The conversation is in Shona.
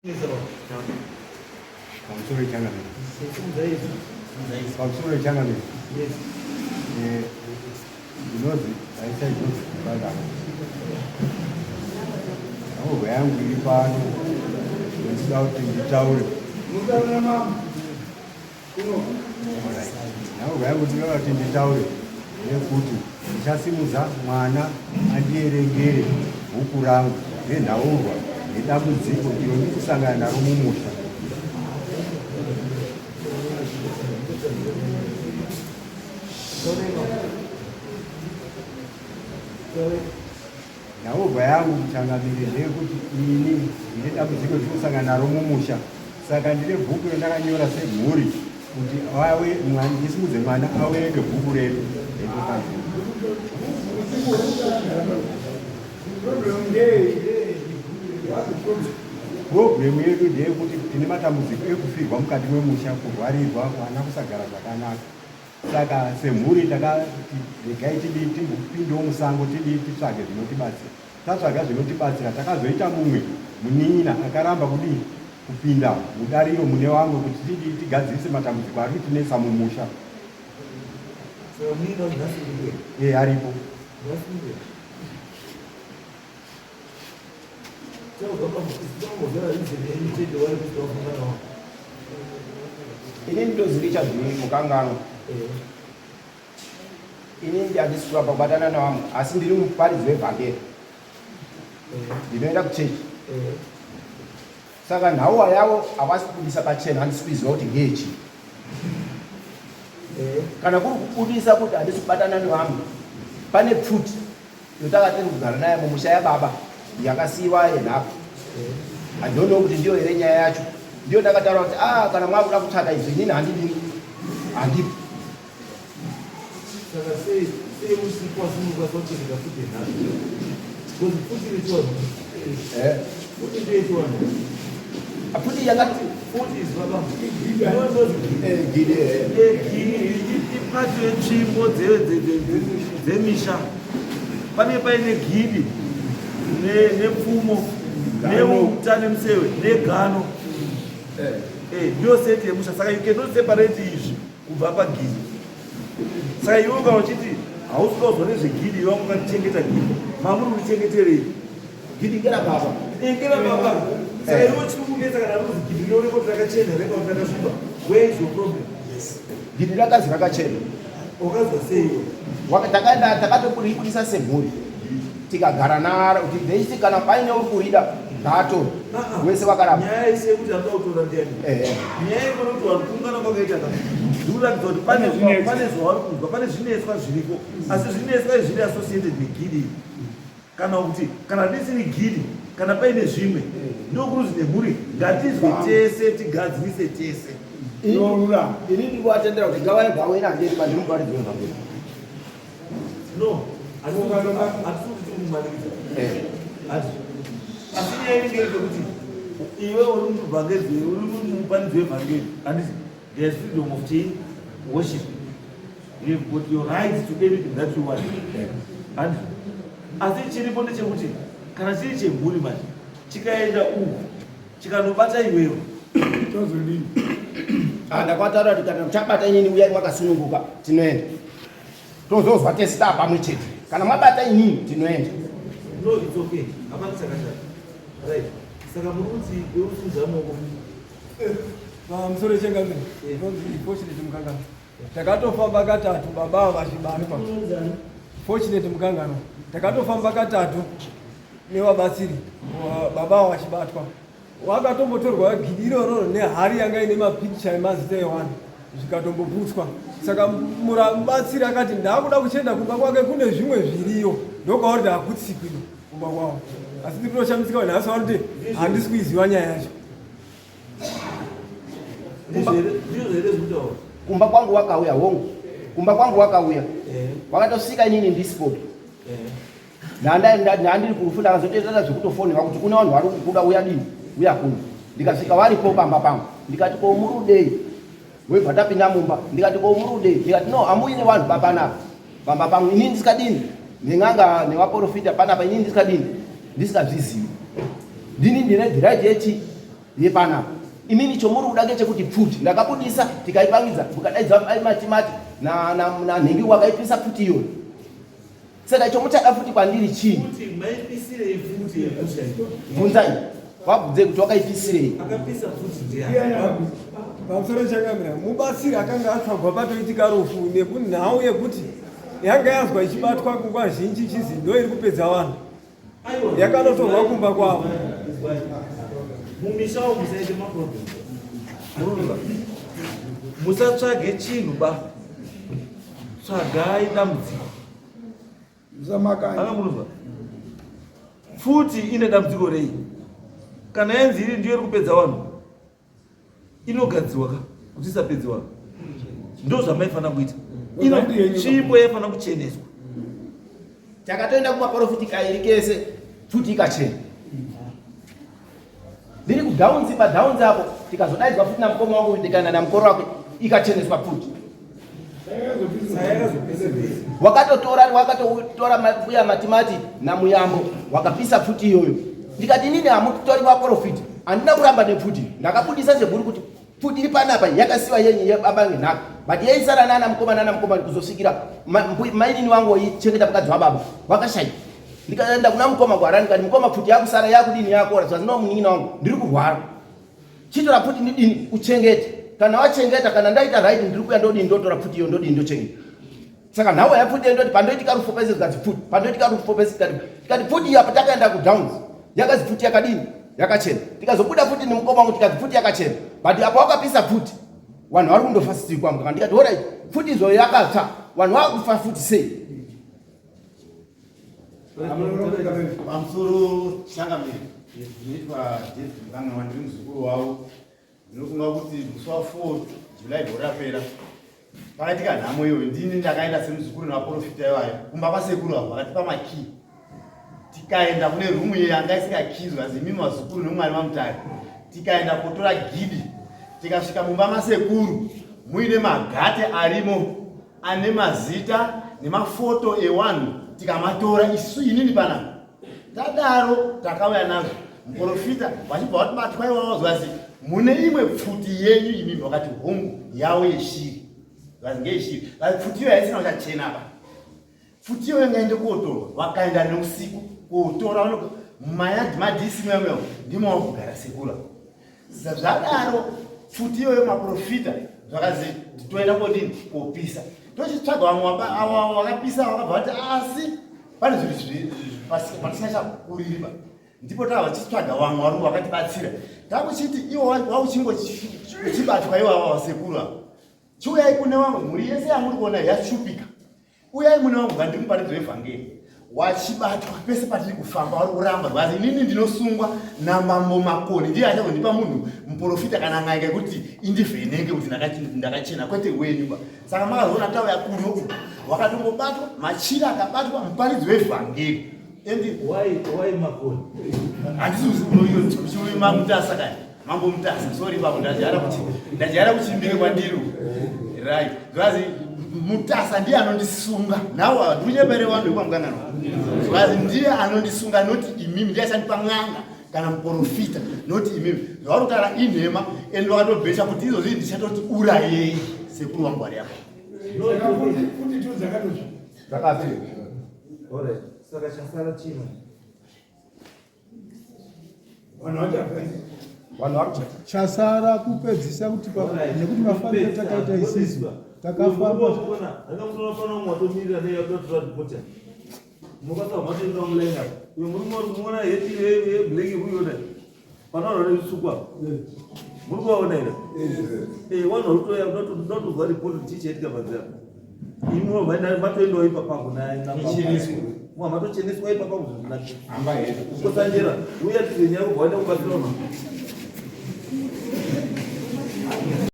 Pamusoro changamire. Pamusoro changamire. Eh, ndinonzi Aisha Joseph Mukangano. Nhaurwa yangu iri pano ndinoda kuti nditaure. Nhaurwa yangu ndinoda kuti nditaure ndeyekuti ndichasimudza mwana andierengere bhuku rangu renhaurwa nedambudziko iro ndiri kusangana naro mumusha. Nhaurwa yangu muchangamire ndeyekuti ini ndine dambudziko ndiri kusangana naro mumusha saka ndine bhuku randakanyora semhuri kuti ndisimudze mwana awerenge bhuku redu Problem yedu ndeyekuti tine matambudziko ekufirwa mukati memusha, kurwarirwa, vana kusagara zvakanaka. Saka semhuri takati regai tidii timbopindewo musango tidii titsvage zvinotibatsira. Tatsvaga zvinotibatsira takazoita mumwe munin'ina akaramba kudii kupinda mudariro mune vamwe kuti tidii tigadzirise matambudziko ari kutinetsa mumusha. Ee aripo. Ini ndinonzi Richard Mukanganwa. Ini handisi kuramba kubatana nevamwe asi ndiri muparidzi wevhangeri. Ndinoenda kuchechi. Saka nhauwa yavo havasi kubudisa pachena, handisi kuiziva kuti ngeyechi. Kana kuri kubudisa kuti handisi kubatana nevamwe, pane pfuti yotanga tiri kugara naye mumusha yababa yakasiiwa yenhaka I don't know kuti ndiyo here nyaya yacho ndiyo ndakataura kuti ah kana mwakuda kutsvaka izvi inini handidini handipo saka sei sei usiku wasinokwanisa kuchengeta futi yenhaka because futi rechiwanhu eh. futi ndeyechiwanhu futi yakati futi is baba gidi ipati yetsvimbo dzemisha pane paine gidi nepfumo neuta nemusewe negano eh, ndiyo seti yemusha saka you cannot separate izvi kubva pagidi saka iwe ukava uchiti hausi kuda kuzwa nezvegidi iwe wanga ukatichengeta gidi mamuri kutichengeterei Gidi ngera baba. Ngera baba. Saka iwe chiri kunetsa kana ruzi gidi rinoonekwa kuti rakachena here kana kuti rakasviba. Where is your problem? Yes. Gidi rakazi rakachena. Wakazwa sei iwe? Takaenda takatokuribudisa semhuri. Tikagara naro kuti veisi kana paine uri kurida ngaatore. Wese wakaramba. Nyaya ise yekuti anoda kutora ndiani? Eh. Nyaya yekuona kuti vanhu kuungana kwakaita ka. Ndikuratidza kuti pane pane zvavari kunzwa, pane zvinetswa zviriko. Asi zvinetswa izvi zviri associated negidi. Kana kuti kana risiri gidi kana paine zvimwe ndokuruzi nemhuri ngatizwe tese tigadzirise tese. Ini ndikuvatendera kuti ngavaya gawena handei pandiri muparidzi wevhangeri. No, hatisi kuti tiri kumanikidza. Eh. Asi nyaya inenge iri pekuti iwe uri muvhangeri uri muparidzi wevhangeri handiti there is freedom of chii worship. You've got your right to anything that you want. And asi chiripo ndechekuti kana chiri chemhuri manje chikaenda uku chikanobata iwewe tozodii? Ah, ndakwataura kuti kana chabata inini uyai mwakasununguka tinoenda tozozwa tese taa pamwe chete kana mwabata inini tinoenda. No, it's okay. Hapana chakashata. Right. Saka muri kuti iwe usimudza maoko. Pamusoro chengamire. Ndonzi Fortunate Mukangano. Takatofamba katatu baba ava vachibatwa. Fortunate Mukangano. Takatofamba katatu nevabatsiri baba ava vachibatwa. Wakatombotorwa gidi iroro nehari yanga ine mapikicha emazita evanhu zvikatomboputwa. Saka mubatsiri akati ndakuda kuchienda kumba kwake kune zvimwe zviriyo ndokwauri hakutsikwi kumba kwavo. Asi ndiri kutoshamisika vanhu nhasi vari kuti handisi kuiziva nyaya yacho. Kumba kwangu wakauya hongu, kumba kwangu wakauya wakatosvika inini ndisipopi ndandiri kurufu ndakazotoita zvekutofonerwa kuti kune vanhu vari kukuda uya dini uya kuno ndikasvika varipo pamba pangu ndikati ko muri kudei webva tapinda mumba ndikati ko muri kudei ndikati no hamuyi nevanhu papanapa pamba pangu inini ndisikadini nen'anga nevaporofita panapa inini ndisikadini ndisikazvizivi ndini ndine right yechi Yepanapa imimi chomuri kuda ngechekuti pfuti ndakabudisa tikaipangidza mukadaidza matimati nanhingi wakaipisa pfuti iyoyo. Saka chomuchada futi kwandiri chii? Bvunzai vabvunzei kuti wakaipisirei. Akapisa futi ndiani? Pamusoro changamira mubatsiri akanga atsvagwa patoitika rufu nekunhau yekuti yanga yazwa ichibatwa nguva zhinji ichizi ndo iri kupedza vanhu yakanotorwa kumba kwavo. Mumisha umu musaite maproblem. Musatsvage chinhu ba. Tsvagai dambudziko. Musamakanya. Pfuti ine dambudziko rei? Kana yanzi iri ndiyo iri kupedza vanhu. Inogadzirwa ka kuti isapedze vanhu. Ndo zvamaifanira kuita. Ino tsvimbo yaifanira kucheneswa. Takatoenda kumaporofiti kairi kese pfuti ikachena. Ndiri kudhaunzi padhaunzi apo tikazodaidzwa futi namukoma wangu ndikaenda namukoro wake ikacheneswa pfuti. Wakatotora wakatotora mbuya matimati namuyambo wakapisa pfuti iyoyo. Ndikati inini hamutori vaporofiti handina kuramba nepfuti ndakabudisa sebhuru kuti pfuti iri panapa yakasiwa yenyu yebaba ngenhaka but yaisara nana mukoma nana mukoma kuzosvikira mainini wangu waichengeta mukadzi wababa wakashaya ndikaenda kuna mukoma kuharare ndikati mukoma pfuti yakusara yakudini yakora zvazino munin'ina wangu ndiri kurwara chitora pfuti ndidini uchengete kana wachengeta kana ndaita right ndiri kuya ndodini ndotora pfuti iyo ndodini ndochengeta saka nhau yapfuti ndoti pandoitika rufu pese zikati pfuti pandoitika rufu pese zikati tikati pfuti iya patakaenda kudowns yakazi pfuti yakadini yakachena tikazobuda futi nemukoma wangu tikati pfuti yakachena but apa wakapisa pfuti vanhu vari kundofa sei kwamukaka ndikati horait pfuti izvo yakatsva vanhu vakufa futi sei Pamusoro changamire, ndinoitwa David Mukanganwa, ndiri muzukuru wavo. Ndinofunga kuti musi wa 4 July gore rapera pakaitika nhamo iyoyo, ndini ndakaenda semuzukuru nevaporofita ivayo kumba kwasekuru avo, vakatipa makii tikaenda kune rumu iye yanga isingakizwa asi imi mazukuru nemwari mamutare tikaenda kotora gidi tikasvika mumba masekuru muine magate arimo ane mazita nemafoto ewanhu tikamatora isu inini panapa tadaro takauya nazvo muprofita vachibva vatibatwa iwawa zvazi mune imwe pfuti yenyu imimi vakati hongu yavo yeshiri vazi ngeyeshiri vazi pfuti iyo yaisina kuchachena pa pfuti iyo yangaende kotorwa vakaenda neusiku kotora mumayadhi madhisi muyamuyamo ndimo wakugara sekura Zvadaro pfuti iyoyo maprofita zvakazi toenda kodini kopisa tochitsvaga vamwe vakapisa vakabva vati asi pane zvinhu patisina chakuririba ndipo tava vachitsvaga vamwe varungu vakatibatsira takuchiti iwo wauchingochibatwa iwava vasekuru ava chiuyai kune vamwe mhuri yese yamuri kuona yashupika Uyai mune wangu ngandiri muparidzi wevhangeri wachibatwa pese patiri kufamba vari kuramba rwazi inini ndinosungwa namambo makoni ndiye achazondipa munhu muprofita kana n'anga yekuti indivheneke kuti ndakachena kwete wenyu ba saka makazoona tauya kuno uku wakatongobatwa machira akabatwa muparidzi wevhangeri and why why makoni handisi mamutasa kani mambo mutasa sorry babo ndajaira kuti ndajaira kuchimbike kwandiri right zvazi mutasa ndiye anondisunga now ndinyepere vanhu vekwamukanganwa zvazi ndiye anondisunga noti imimi ndiye achandipa n'anga kana muprofita noti imimi zvavari kutaura inhema and vakatobhesha kuti izvozvi ndichatoti urayei sekuru wangu vari apa saka chasara chino Chasara kupedzisa kuti nekuti mafambiro takaita isisu takafamba muri kuvaona here eh, vanhu vari kutoya ndatozwa ripoti kuti chii chaitika panze apa imi matoendawo ipapapo matocheneswa ipapapo zvinhu zvinakikosanjera uya tizenyaya kubva waenda kubatsira vanhu.